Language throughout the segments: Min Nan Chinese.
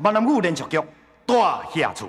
闽南语连续剧《大侠厝》。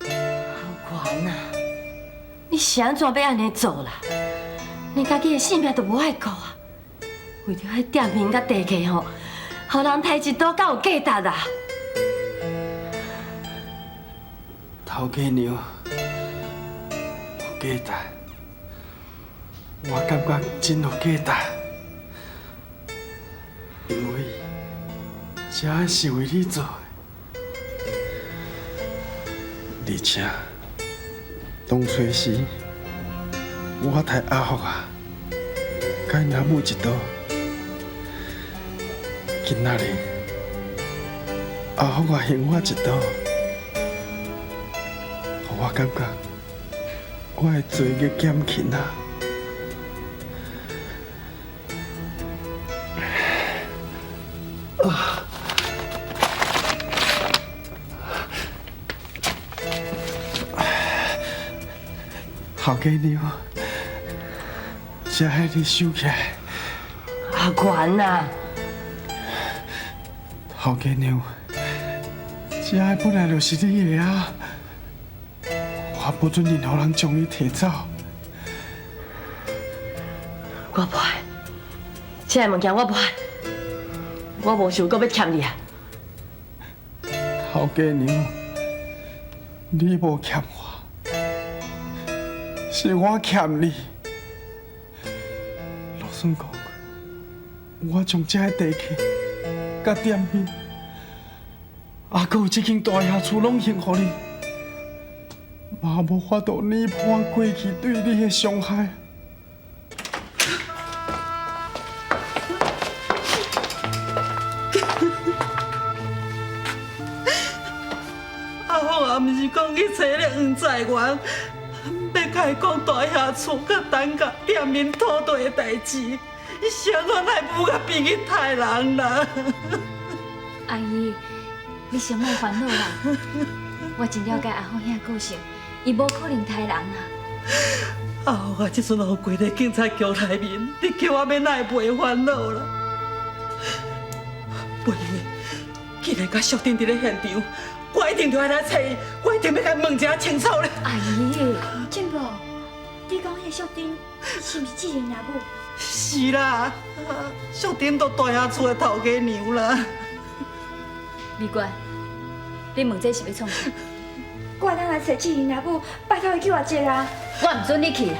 阿权啊，你是按怎欲按呢做啦？连家己的性命都无爱顾啊！为著彼店面佮地契吼，予人刣一刀，敢有价值啊？头家娘，有价值，我感觉真有价值，因为这是为你做的，而且当初时我刣阿福啊，佮𪜶阿母一刀，今仔日阿福啊还我一刀。我感觉我的罪孽减轻啊！啊！头家娘，这个你收起来。阿权啊！头家娘，这个本来就是你的啊！我不准任何人将你提走。我无爱，这个物件我无爱，我无想阁欲欠你啊。头家娘，你无欠我，是我欠你。老实讲，我将这个地契、佮店面，犹阁有这间大爷厝拢还予你。嘛无法度弥补我过去对你的伤害。阿凤也毋是讲去揣咧黄财源，欲开讲大侠厝佮单甲店面土地的代志，谁人来母甲变去刣人啦？阿姨，你先莫烦恼啦，我真了解阿凤兄个性。伊无可能刣人啊！阿凤啊，这阵予关伫警察局内面，你叫我欲哪会袂烦恼啦？不行，既然佮淑珍伫咧现场，我一定著爱来揣伊，我一定欲共问一下清楚咧。阿姨，进步，你讲彼个淑珍是毋是志玲阿母？是啦，淑珍都大侠厝的头家娘啦。美娟，你问这是欲创啥？我会当来揣志玲阿母，拜托伊救我叔啊！我毋准你去，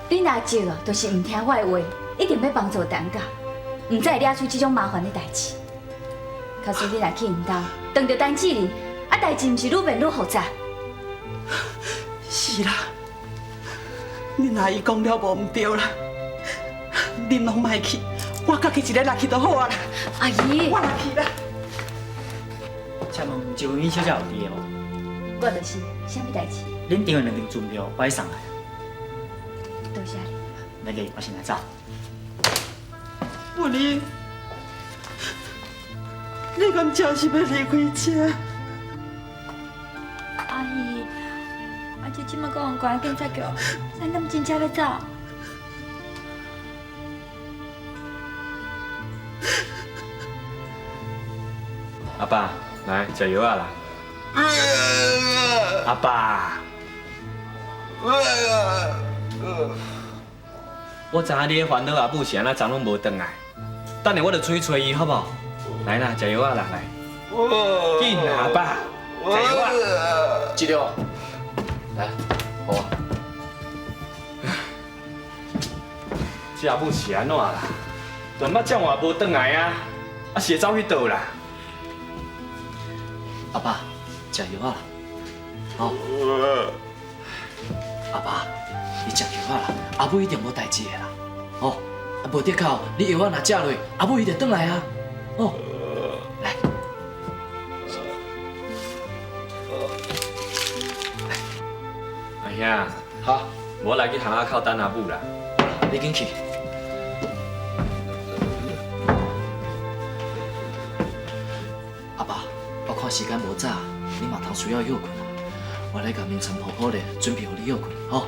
你若叔哦，就是毋听我的话，一定欲帮助陈家，毋才会惹出这种麻烦的代志。假使你若去𪜶兜，撞著陈志玲，啊，代志毋是愈变愈复杂？是啦，恁阿姨讲了无毋对啦，恁拢莫去，我家己一个人去就好啊啦。阿姨，我来去啦。请问周文小姐有伫的无？我就是，啥物代志？恁订的两张船票，我欲送来。多谢你。免客气，我先来走。文英，你敢真是欲离开这？阿姨，阿姐这马阁予人关警察局，咱敢真正欲走？阿爸，来食药仔啦。阿爸，我知影你的烦恼阿母是按怎昨拢无转来，等下我就出去揣伊，好无？來啦，食藥仔啦，來。緊啦，阿爸，食藥仔。這粒，來，好啊。這阿母是按怎啦？斷肉醬也無轉來啊，啊是會走去佗啦？阿爸，食藥仔啦，哦。阿爸，你食藥仔啦，阿母一定無代誌的啦，哦。啊，無得靠，你藥仔若食落，阿母伊就轉來啊，哦。來，阿兄，好，我來去巷仔口等阿母啦。你緊去。阿爸，我看時間無早，你嘛通需要歇睏啊。我來共眠床鋪好咧，準備予你歇睏，吼。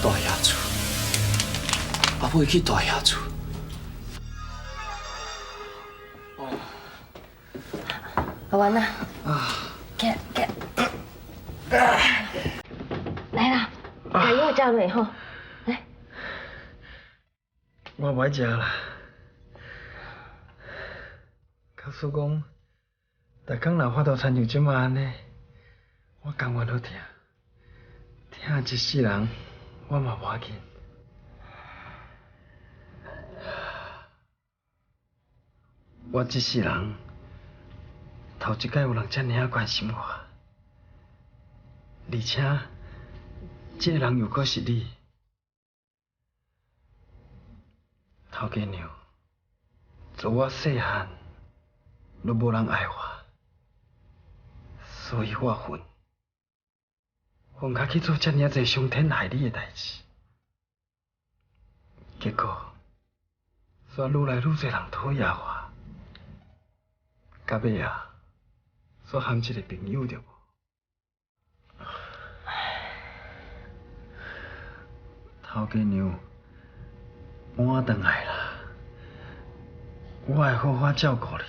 大爺厝，阿母去大爺厝。阿元啊，起來起來，來啦，共藥食落吼，來。我無愛食啦。假使講，逐工若發度親像這馬按呢，我甘願予疼，疼一世人，我嘛無要緊。我這世人頭一擺有人遮爾仔關心我，而且這个人又閣是你，頭家娘，自我細漢，攏無人愛我，所以我恨，恨甲去做遮爾濟傷天害理的代誌，結果，煞愈來愈濟人討厭我，到尾啊，煞含一個朋友著無。頭家娘，搬轉來啦，我會好好照顧你，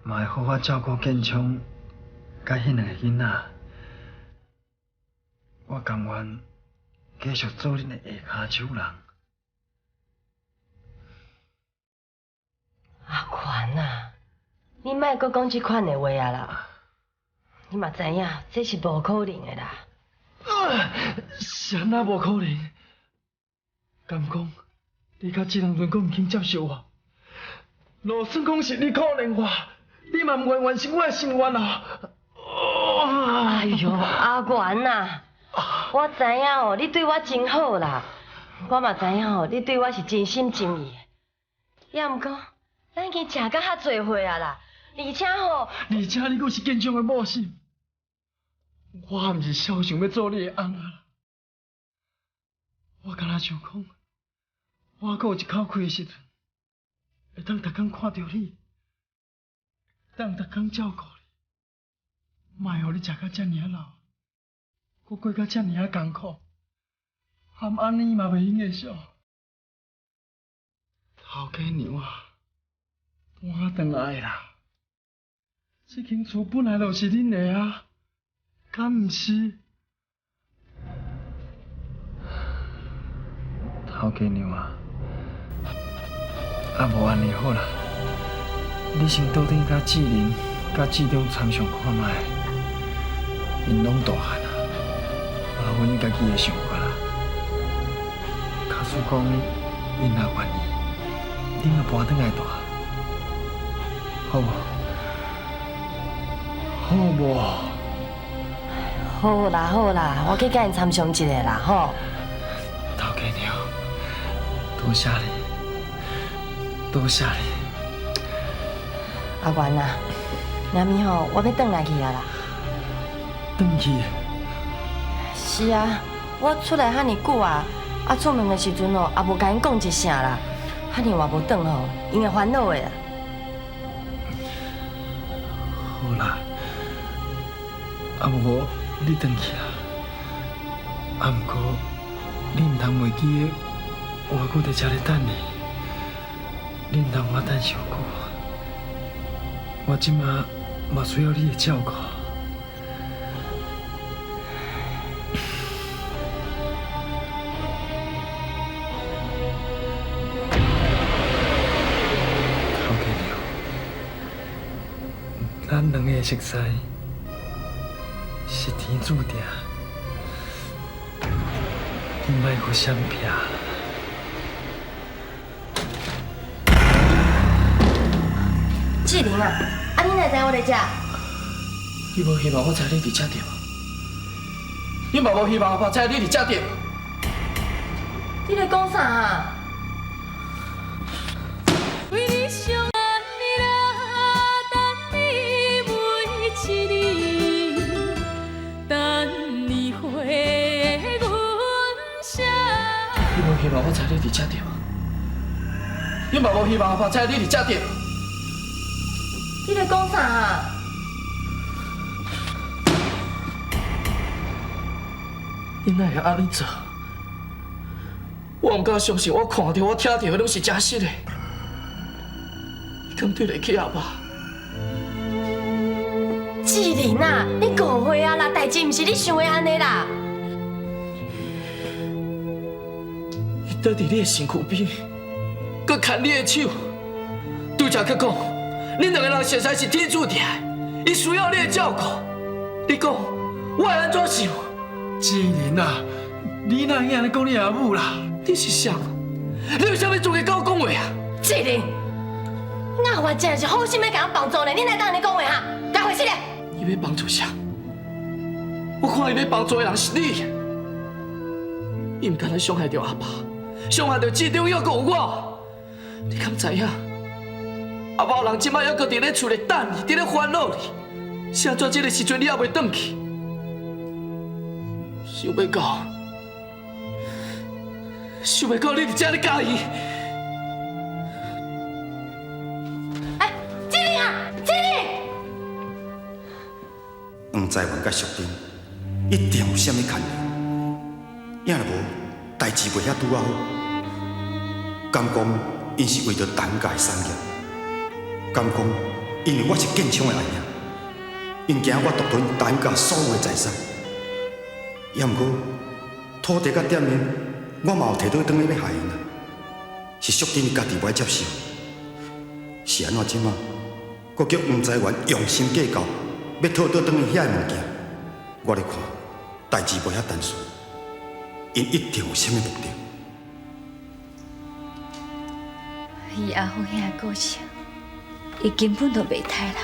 嘛會好好照顧建昌佮彼兩個囡仔。我甘願繼續做恁的下跤手人。阿權啊，你莫閣講這款的話啊啦！你嘛知影，這是無可能的啦。是按怎無可能？敢講你到這當陣閣毋肯接受我？就算講是你可憐我，你嘛毋願完成我的心願啊！哎喲，阿元啊，我知影哦，你對我真好啦，我嘛知影哦，你對我是真心真意的。也毋過，咱已經食甲較濟歲啊啦，而且吼，而且你閣是建昌的某婿，我毋是痟想欲做你的翁仔。我敢若想講，我閣有一口氣的時陣，會當逐工看著你，會當逐工照顧你，莫予你食甲遮爾老，閣過甲遮爾仔艱苦，含按呢嘛袂用的數。頭家娘啊，搬轉來啦！這間厝本來就是恁的啊，敢毋是？頭家娘啊，啊無按呢好啦，你先倒轉佮志玲、佮志忠參詳看覓，𪜶攏大漢啊，麻煩你家己的想法啦。假使講𪜶若願意，恁就搬轉來住，好無？好無？好啦好啦，我去佮𪜶參詳一下啦吼。頭家娘，多謝你，多謝你。阿元啊，明暝吼，我欲轉來去啊啦。轉去？是啊，我出來遐爾久啊，啊出門的時陣哦，也無共𪜶講一聲啦，遐爾晚無轉吼，𪜶會煩惱的啦。好啦，啊無你轉去啦，啊毋過你毋通袂記得，我猶閣佇遮咧等你，你毋通予我等傷久。我這馬嘛需要你的照顧。陶家娘，咱兩個的熟似是天注定。你莫閣閃避。志玲啊，啊你哪知我佇遮？你無希望我知你佇遮對無？你嘛無希望阿爸知你佇遮對無？你咧講啥啊？為你相愛啦，等你每一年，等你回阮身。你無希望我知你佇遮對無？你嘛無希望阿爸知你佇遮對無？你咧講啥啊？你哪會按呢做？我毋敢相信，我看著、我聽著的攏是真實的。你敢對得起阿爸？志玲啊，你誤會啊啦，代誌毋是你想的按呢啦。伊倒佇你的身軀邊，閣牽你的手，拄才閣講，恁兩個人熟似是天注定的，伊需要你的照顧。你講，我會按怎想？志玲啊，你哪會按呢講你阿母啦？你是誰？你有啥物資格佮我講話啊？志玲，阿我真是好心欲共人幫助呢，你哪會當按呢講話哈？共回事咧？伊欲幫助誰？我看伊欲幫助的人是你。伊毋甘傷害著阿爸，傷害著志中，猶閣有我。你敢知影？阿爸人這擺猶閣佇咧厝內等你，佇咧煩惱你。是按怎這个時陣你猶袂轉去？想欲到，想袂到你佇遮咧佮伊。哎，志玲啊，志玲！黃在元佮淑珍一定有啥物牽連，也若無代誌袂遐拄仔好。敢講𪜶是為著陳家的產業？敢講因為我是建昌的阿兄，𪜶驚我獨吞陳家所有的財產？也毋過土地佮店面，我嘛有提倒轉來欲害𪜶啊，是淑珍伊家己無愛接受，是按怎這馬，閣叫黃在元用心計較，欲討倒轉來遐个物件，我咧看代誌無遐單純，𪜶一定有啥物目的。伊阿福兄的個性，伊根本就袂刣人，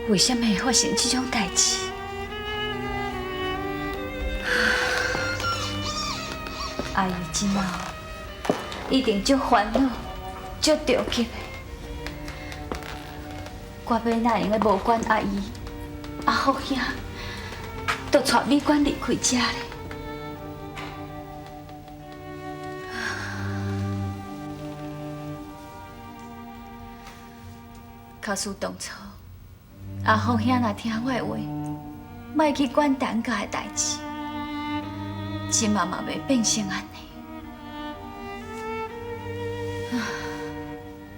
為啥物會發生這種代誌？阿姨這馬一定足煩惱、足著急的。我欲哪會用得無管阿姨、阿福兄，就帶美娟離開這咧？假使當初阿福兄若聽我的話，莫去管陳家的代誌，這馬嘛袂變成按呢。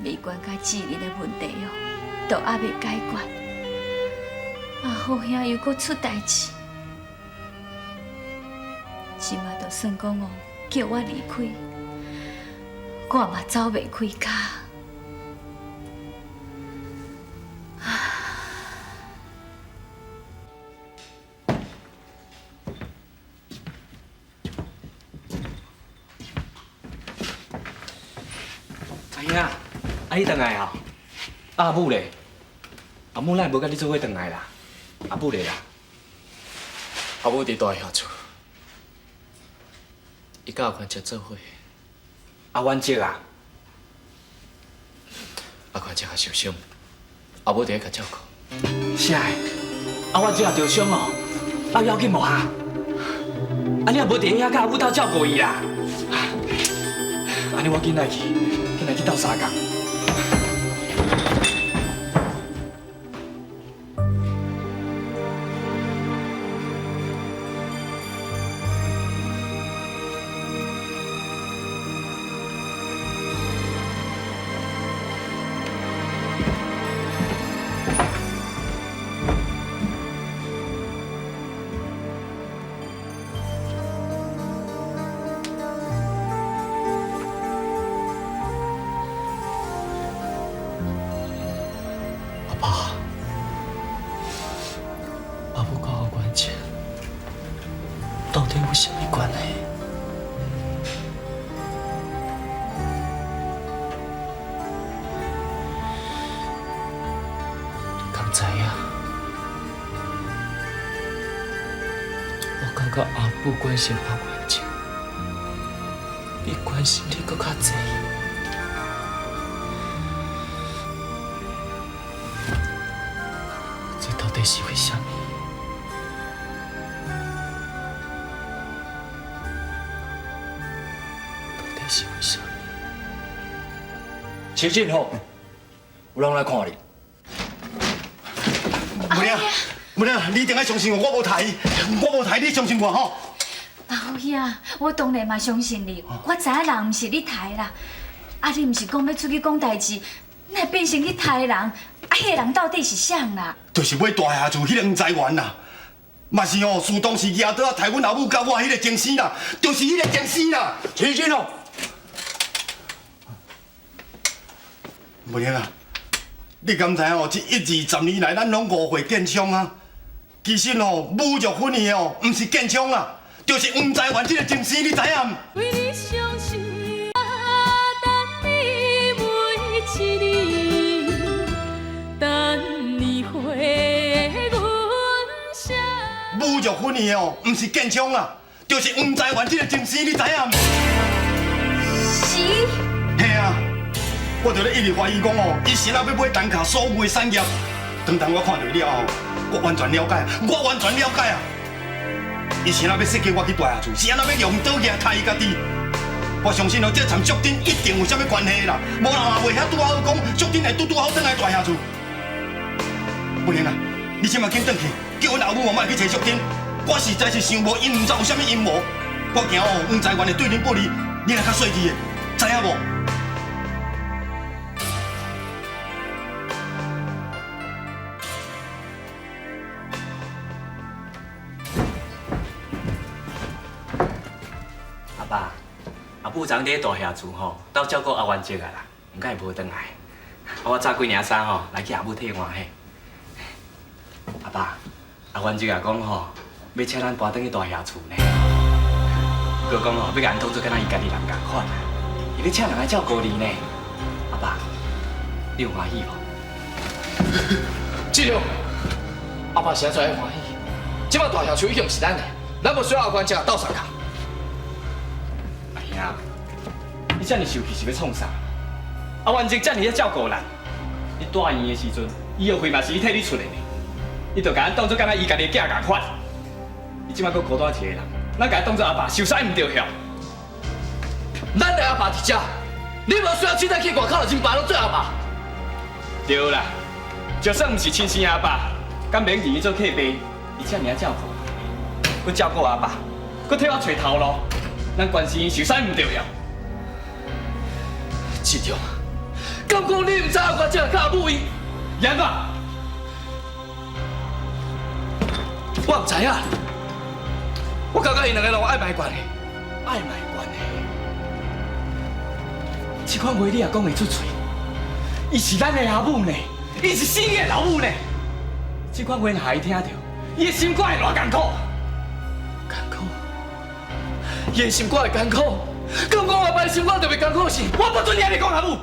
美娟佮志玲的問題哦，都猶未解決，阿福兄又閣出代誌，這馬就算講哦，叫我離開，我嘛走袂開跤。阿兄，啊你轉來哦？阿母咧？阿母哪會無佮你做伙轉來啦？阿母咧啦？阿母佇大兄厝，伊佮阿寬食做伙。阿婉姐啊？阿寬正受傷，阿母佇咧共照顧。啥？阿婉姐也著傷哦？啊要緊無啊？啊你也無佇遐佮阿母鬥照顧伊啦？按呢我緊來去，緊來去鬥相共。知影？我感觉阿母关心阿元正，比关心你阁较济。这到底是为啥物？到底是为啥物？齐俊好，有人来看你。母娘，母娘，你一定爱相信我，我无刣伊，我无刣，你相信我吼。阿虎兄，我当然嘛相信你，我知影人毋是你刣啦。啊，你毋是讲欲出去讲代志，哪会变成去刣人？啊，彼个人到底是啥啦？就是买大厦厝彼个黄财源啦，嘛是吼，事当时举刀仔刣阮阿母佮我彼个前生啦，就是彼个前生啦。齐俊哦，母娘啊，你敢知哦？这一二十年来，咱拢误会建昌啊。其实哦，侮辱婚的哦，毋是建昌啦，就是黄财源这个前生，你知影毋？为你伤心，等你每一年，等你回阮身。侮辱婚的哦，毋是建昌啦，就是黄财源这个前生，你知影毋？是。嘿啊，我就咧一直怀疑讲哦，伊是哪欲买陈卡所有的产业。当当我看著伊了后，我完全了解，我完全了解啊！伊是哪欲设计我去大厦厝，是按怎欲用刀剑刣伊家己？我相信哦，这参淑珍一定有啥物关系啦，无人嘛袂遐拄好讲，淑珍会拄拄好转来大厦厝。不灵啊，你这马紧转去，叫阮阿母嘛莫去揣淑珍。我实在是想无，𪜶毋知有啥物阴谋。我惊哦，黄财源会对恁不利，你若较细腻的，知影无？阿爸，阿母昨伫大厦厝吼，斗照顾阿元叔啊啦，毋过伊无转来。啊，我早几领衫吼，来去阿母替换嘿。阿爸，阿元叔啊讲吼，欲请咱搬转去大厦厝呢。阁讲吼，欲共咱当做敢若伊家己人仝款啊，伊欲请人来照顾你呢。阿爸，你有欢喜无？志良，阿爸是按怎会欢喜？这摆大厦厝已经毋是咱的，咱无需要阿元叔斗相共。阿兄，你遮尔受气是欲创啥？阿元叔遮尔咧照顾咱，你住院的时阵，医药费嘛是伊替你出的呢。伊就共咱当做敢若伊家己的囝仝款。伊这摆阁孤单一个人，咱共伊当做阿爸，受啥毋著晓？咱的阿爸伫遮，你无需要凊彩去外口就认爸拢做阿爸。对啦，就算毋是亲生阿爸，敢免认伊做契爸，伊遮尔啊照顾，阁照顾阿爸，阁替我揣头路，咱关心伊受啥毋著晓？志强，敢讲你毋知阿元叔佮阿母伊？严怎？我毋知影，我感觉𪜶两个人有暧昧关系，暧昧关系。这款话你也讲会出嘴？伊是咱的阿母呢，伊是死你的老母呢。这款话若伊听著，伊的心肝会偌艰苦？艰苦？伊的心肝会艰苦？敢讲阿爸的心肝特别艰苦是？我不准你按呢讲阿母。